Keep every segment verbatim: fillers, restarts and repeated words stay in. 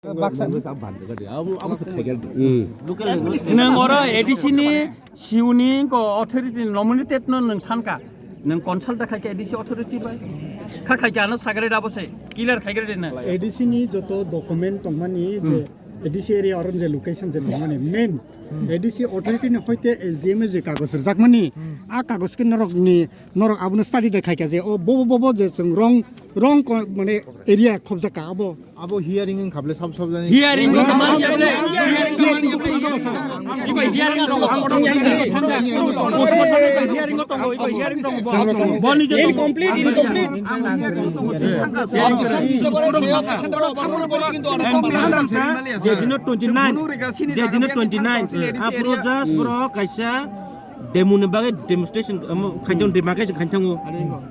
Baksa. Abo, abo se khaikha de. Hmm. Nwng oro A D C ni siuni ko authority nominated no nwng sanka. Nwng consult da khaikha A D C authority bai. Kha khaikha ano sagre da bo se. Clear khaikha de na. A D C ni joto document tongmani je A D C area oron je location je tongmani main A D C authority ni hoite S D M je kagoj rwjakmani. A kagoj ke norok ni, norok abono study da khaikha je o bo bo bo je chwng wrong, wrong ko-, mane area khobjak ka abo. Abo hearing wngkha ble sab sab jani. Hearing wngkha ble. Hearing wngkha ble. Iba hearing tongo. Hearing tongo. Boni je incomplete, incomplete. Je dino twenty nine, je dino twenty nine, apro just bro kaisa demo ni bagwi demonstration, um, khainthang, demarcation khainthango,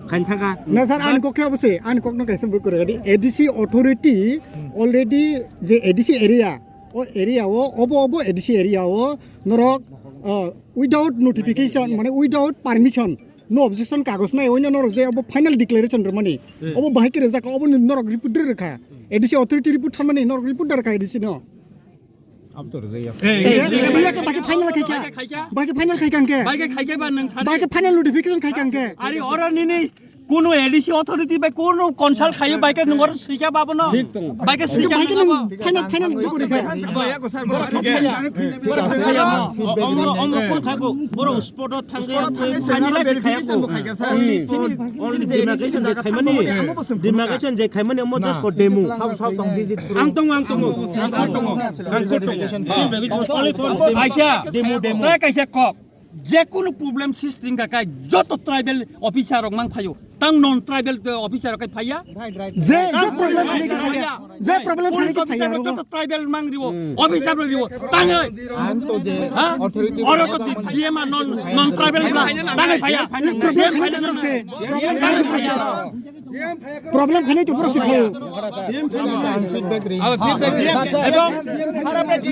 khainthangkha. Na sir, ani kok khe obo se, ani kok no kaisa bui kore gadi. A D C authority already je A D C area, o area o, obo, obo A D C area o, norok, uh, without notification, mane without permission, no objection kagoj nai, oino norok je obo final declaration rwmani, obo bahai khe rwjak, obo ni norok report rwkha, A D C authority report tharmani, norok report rwkha A D C no. Abdul Razak. Eh, eh, eh, eh, eh, baki final khai kya? Baki khai kya? Baki final khai kang ke? Baki khai kya ba nang sari? Baki final notification khai kang ke? Ari oro nini kuno A D C authority bai kuno consult khayo baki nungor sikya babo no? Thik tong. Baki sikya baki nung final, final dukuri khai. Boro, boro, boro, boro, boro, boro, boro, boro, Spot o thangwi final se khaya ko. Only demarcation je khaimani, demarcation je khaimani omo just for demo. Ang tongo, ang tongo, ang tongo, ang tongo. Kaisa demo, demo. Tei kaisa kok. Je kunu problem system ka kai joto tribal officer rok mang phaio. Tang non tribal officer rok kai phaiya. Je, je problem khali ke phaiya. Je problem khali ke phaiya. Joto tribal mang riwo. Officer riwo. Tangoi. Ang to je authority oro to D M a non, non tribal bla. Tangoi phaiya. Problem khali ke phaiya. Problem khali to borok se khayo. Ang feedback ri. Abo feedback ri. Ebong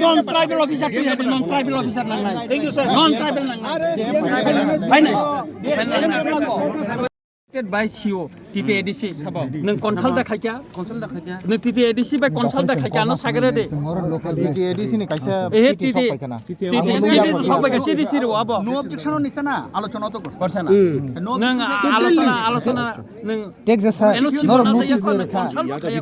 non tribal officer to non tribal officer nang nai. Thank you sir. Non tribal nang nai. Hai nai. By C O, T T A D C, nwng consult da khaikya? Consult da khaikya. Nwng T T A D C bai consult da khaikya, ano sagre de. T T A D C ni kaisa eh, T T A D C sok paikha na. T T A D C sok paikha, C D C ro abo. No objection ni sana, alochona to korsa. Korsa na. Nwng alochona, alochona, nwng Take the sir. N O C norok notice rwkha. Consult da khaikya.